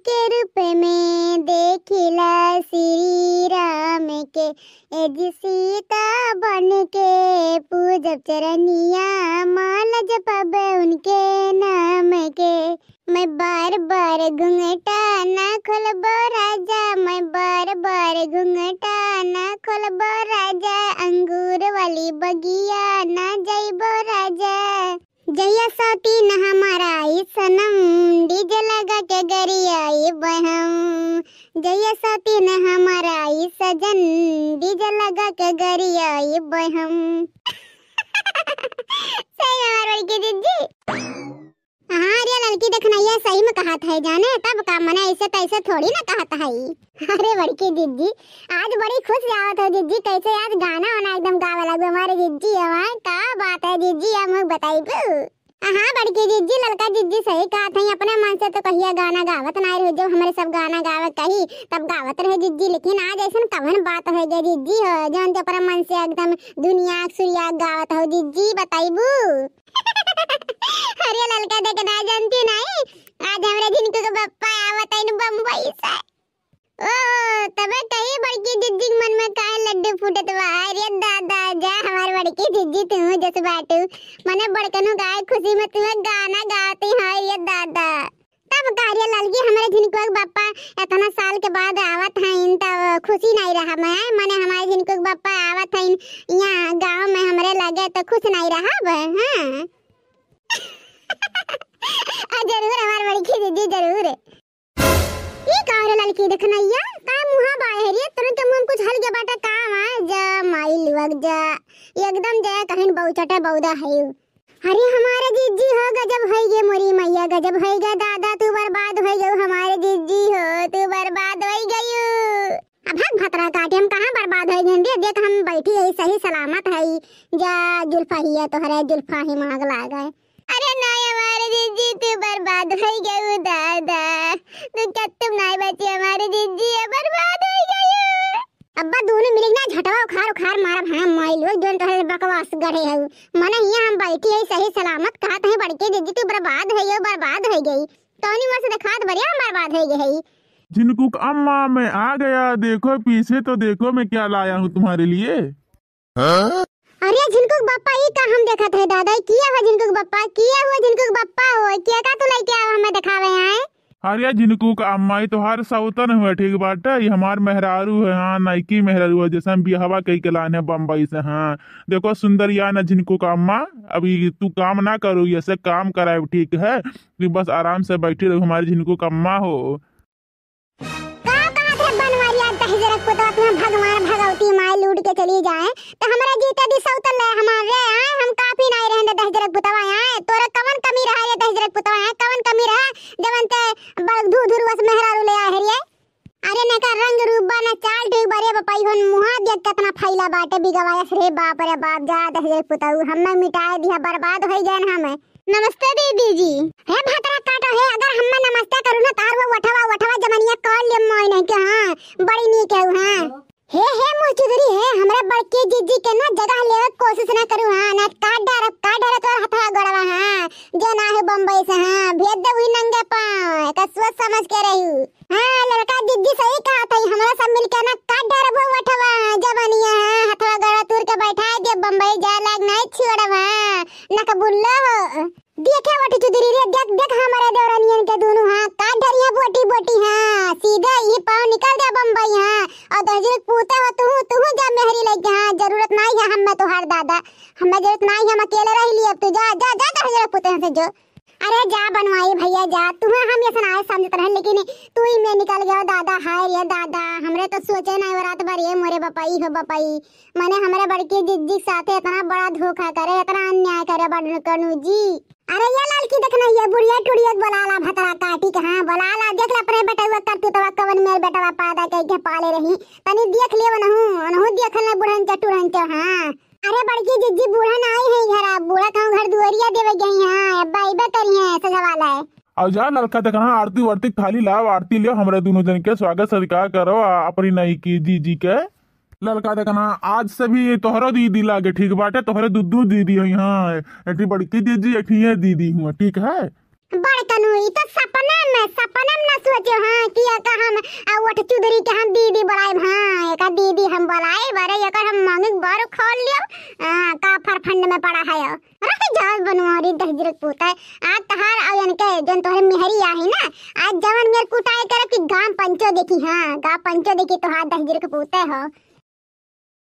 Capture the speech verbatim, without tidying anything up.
के रूप में देखिला श्री राम के, ए जी सीता बन के पूजब चरनिया, माला जपब उनके नाम के। मैं बार बार घुंघटा ना खोलबो राजा, मैं बार बार घुंघटा ना खोलबो राजा, अंगूर वाली बगिया ना जइबो राजा। जहिया सौतीन हमार आई सनम, डीजे लगा के गरियाइब हम। जहिया सौतीन हमार आई सजन, डीजे लगा के गरियाइब हम। सही में हमार बड़की जिज्जी। हाँ रे ललकी देखनैया, सही में कहत है जाने, तब का मने ऐसे तैसे थोड़ी ना कहत है। अरे बड़की जिज्जी, आज बड़ी खुश आवत हो जिज्जी, कैसे आज गाना वाना एकदम गावे लगो हमारे जिज्जी। हमार का बात है जिज्जी, हम बताइबू। हाँ बड़की जिज्जी, ललका जिज्जी सही कहत है, अपने मन से तो कहिया गाना गावत ना रहे, जब हमरे सब गाना गावे कही तब गावत रहे जिज्जी, लेकिन आज ऐसन कवन बात हो गया जिज्जी हो, जौन ते अपने मन से एकदम दुनिया सुरिया गावत हो जिज्जी, बताइबू। अरे ललका देख ना जानती नहीं, आज हमरे झिनकू के बप्पा आवत है बम्बई से। ओ, तबे कही बड़की जिज्जी के मन में काहे लड्डू फूटत बा? अरे दादा, जा हमार बड़की जिज्जी तू जस बाटू। मने बड़कनू गाय खुशी में तुम्हें गाना गाती है, अरे दादा। तब का रे ललकी, हमरे झिनकुआ के बप्पा इतना साल के बाद आवत हइन, तब खुशी नहीं रहा मैं, मने हमारे झिनकुआ के बप्पा आवत हइन यहाँ गाँव में हमरे लगे, तो खुश नहीं रहा बे, हाँ। आ, जरूर हमार बड़की जिज्जी, जरूर। ई का रे ललकी देखनैया, का मुँहा बाए है रे? तुरंत मुँह में कुछ हल गया बाटे, का माँ? जा माई लुअक जा, एकदम जया कहीं बहुचटा बौदा है। अरे हमारे जिज्जी हो, गजब होई गे मोरी मैया, गजब होई गे दादा, तू बर्बाद होई गयो हमारे जिज्जी हो, तू बर्बाद होई गयो। अब भाग भतरा काटी, हम कहाँ बर्बाद होई गए रे? देख हम बैठी है सही सलामत है, जा जुल्फा ही है तोहरे, जुल्फा ही माग लागे। अरे नाय हमारे जिज्जी, तू बर्बाद होई गयो दादा, तू कत्तुम नाय बची हमारे जिज्जी, बर्बाद होई गयो। अब्बा दोनों मिली ना झटवा उखार उखार मारब, हाँ माई लोग, जोन तोहरे बकवास गढ़े है। मने हियाँ हम बैठी है सही सलामत, कहत है बड़की जिज्जी तू बर्बाद होई गयो, बर्बाद होई गई। तोनी वस देखात बरिया हम बर्बाद होई गई है। झिनकुक अम्मा मैं आ गया, देखो पीछे तो देखो मैं क्या लाया हूँ तुम्हारे लिए। अरे झिनकुक बप्पा, ई का हम देखत है दादा, ई किया हो झिनकुक बप्पा, किया हुआ झिनकुक बप्पा हो, किया का तू लइके आवा हमें देखावे आए? अरे झिनकुक अम्मा, ई तोहार सौतन हुआ, ठीक बाटे, ई हमार मेहरारू है, हाँ, नइकी मेहरारू है, जैसे हम बियाहवा कई के लाने बम्बई से, हाँ। देखो सुंदरिया न झिनकुक अम्मा, अभी तू काम ना करो, ये से काम कराए, ठीक है, तू बस आराम से बैठी रहो हमारी झिनकुक अम्मा हो। का कहत है बनवारी, आज दहिजरक पुतवा तुम्हें भगवान भगवती माई लूट के चली जाए, तो हमरा जीते दी सौतन ले हमारे आए, हम काफी नहीं रहने दहिजरक पुतवा आए। तोरा कवन कमी रहा रे दहिजरक पुतवा आए, कवन कमी रहा जवन ते बड़ धू धुरवस मेहरारू ले आए रे? अरे न का रंग रूप बा, न चाल ठीक बा रे बपई होन, मुहा देख कितना फैला बाटे बिगवायस रे बाप रे बाप, जा दहिजरक पुतऊ हमें मिटाए दिया, बर्बाद होई गए हम। नमस्ते दीदी जी। हे भतरा काटो हे, अगर हम्मे नमस्ते करू ना तार वो वठवा वठवा जमनिया कर ले मोय नहीं के, हाँ, बड़ी नीक है, हाँ। हे हे मुँह चुदरी हे, हमरा बड़की जिज्जी के ना जगह लेवे के कोशिश ना करू, हाँ, ना काट डारब, काट डारब तोर हथवा गोड़वा, हाँ, जे ना हो बम्बई से, हाँ, भेज दे वही नंगे पाँव, एकर सोच समझ के रहू। हाँ, लड़का जिज्जी सही कहत है, हमरा सब मिलके ना काट डारब वो वठवा, जमनिया, हाँ, हथवा गोड़वा तूर के बैठा दे बम्बई जाए लाग नहीं छोड़ब, हाँ, ना कबूल हो। देखे वठी चुदरी रे, देख, देख हमरे देवरनियन के दुनू, हाँ, का ढरिया बोटी बोटी, हाँ, सीधे ई पाँव निकल जा बम्बई, हाँ, और दहिजरक पूते हो तुहू, तुहू जा मेहरी लइके, हाँ, जरूरत नाई है हमें तोहार दादा, हमें जरूरत नाई है, हम अकेले रह लिए, अब तू जा, जा, जा दहिजरक पूते यहाँ से जो। अरे जा बनवाई भैया जा, तुम्हें हम ये सुनाए समझत रहे, लेकिन तू ही में निकल गयो दादा, हाय रे दादा, हमरे तो सोचे नहीं हो रात भर ये मोरे बपई हो बपई, मने हमरे बड़की जिज्जी के साथे इतना बड़ा धोखा करे, इतना अन्याय करे बड़कनू जी। अरे ये ललकी देखना, ये बुढ़िया टुढ़िया के बोला ला भतरा काटी के, हाँ, बोला ला, देख ले अपने बेटवा करतूतवा, कवन मेर बेटवा पैदा कई के पाले रही, तनी देख ले वनहू, वनहू देख ले बुढ़न चटुरन चो, हाँ। अरे बड़की जिज्जी बूढ़ा ना आई है घरा, बूढ़ा कहूँ घर दुआरिया देवे गई, हाँ, अब्बा अइबे करी है, सजवा लाए। और जा ललका देखना, आरती वारती थाली लाओ, आरती लियो, हमरे दोनों जन के स्वागत सत्कार करो, आ, अपनी नई की जिज्जी के। ललका देखना, आज से भी तोहरो दीदी लागे, ठीक बाटे? तोहरे दू दू दीदी है यहाँ, एक ठी बड़की दीदी, एक ठी ये दीदी हुआ, ठीक है? बड़कनू, ई तो सपना में, सपना में ना सोचे, हाँ, कि एका हम, आ, ओठ चुदरी के हम दीदी बोलाएब, हाँ, एका दीदी हम बोलाएब, अरे, एकर हम मौगिक बरो खोल लियो, हाँ, का फरफंड में पड़ा है। रह जाओ बनवारी दहिजरे के पूत है, आज तहार और इनके जौन तोहरे मेहरी आही ना, आज जवन मेर कुटाई करब कि गांव पंचो देखी, हाँ, गांव पंचो देखी तोहार दहिजरे के पूत हो।